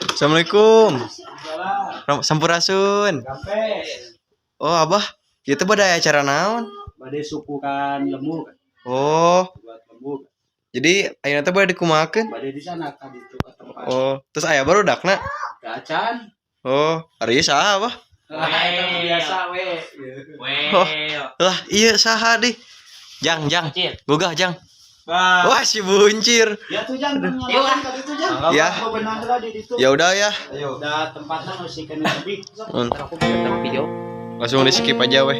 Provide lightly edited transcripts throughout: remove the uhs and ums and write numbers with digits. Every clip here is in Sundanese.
Assalamualaikum. Sampurasun. Oh, Abah, itu bade acara naon? Bade syukuran lembur. Oh, Buat lembur. Jadi ayeuna teh bade dikumahakeun? Bade di sana ka ditu ka tempat. Oh, terus aya barudakna? Gacan. Oh, ari saha, Abah? Lah eta mah biasa we. Oh, lah iya saha dih? Jang, jang. Gugah, jang. Wah. Wah, si buncir. Ya tuh jang nyalakan ka ditu jang. Ya. Bebenah heula di ditu. Ya udah ya. Ayo. Da tempatna masih kena lebih. Hmm. Aku bisa video. Langsung di skip aja weh.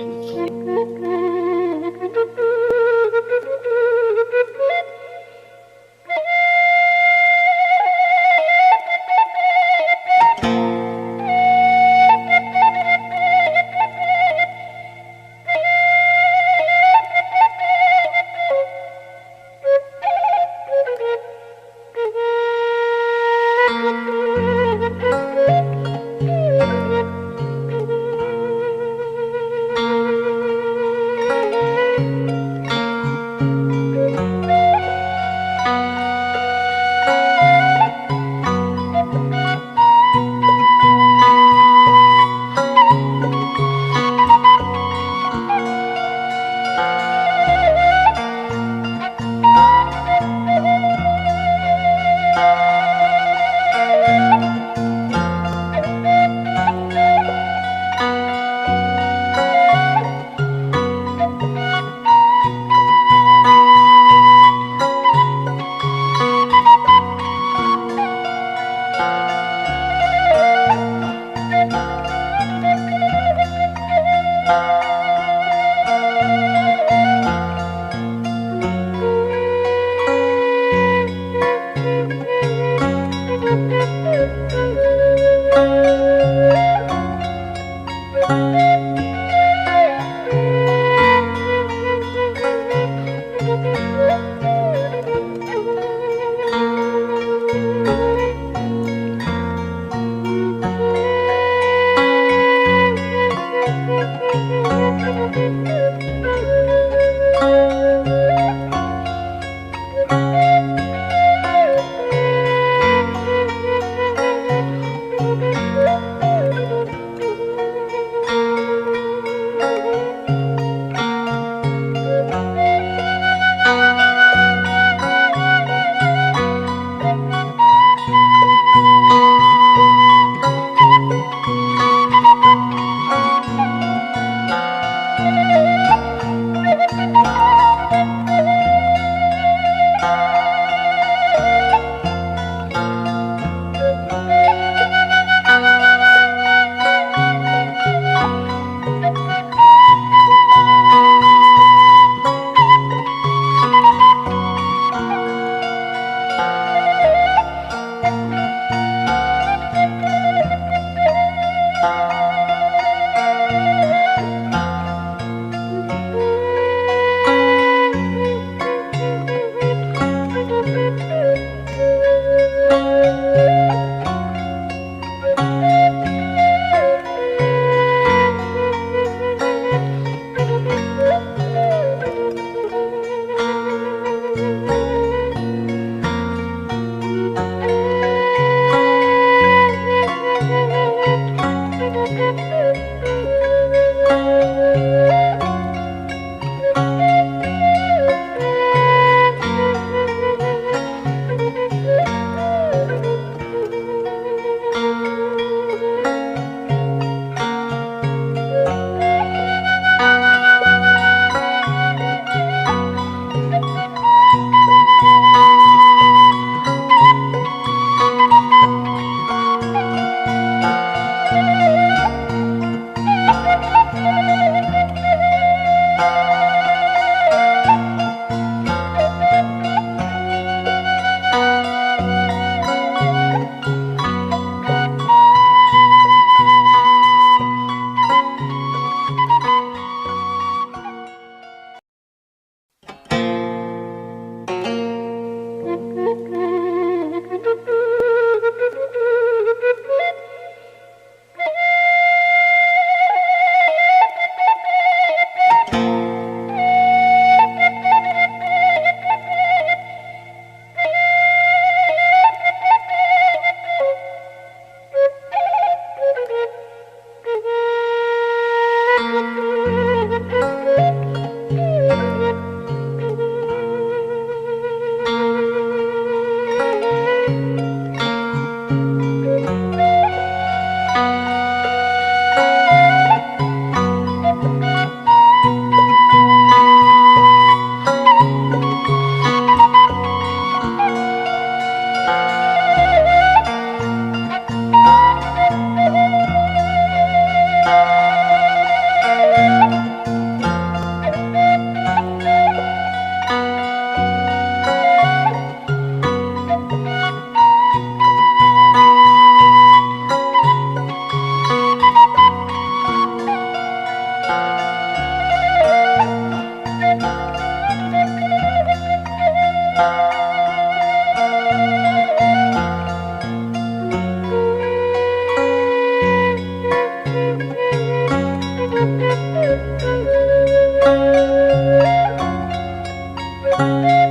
Bye.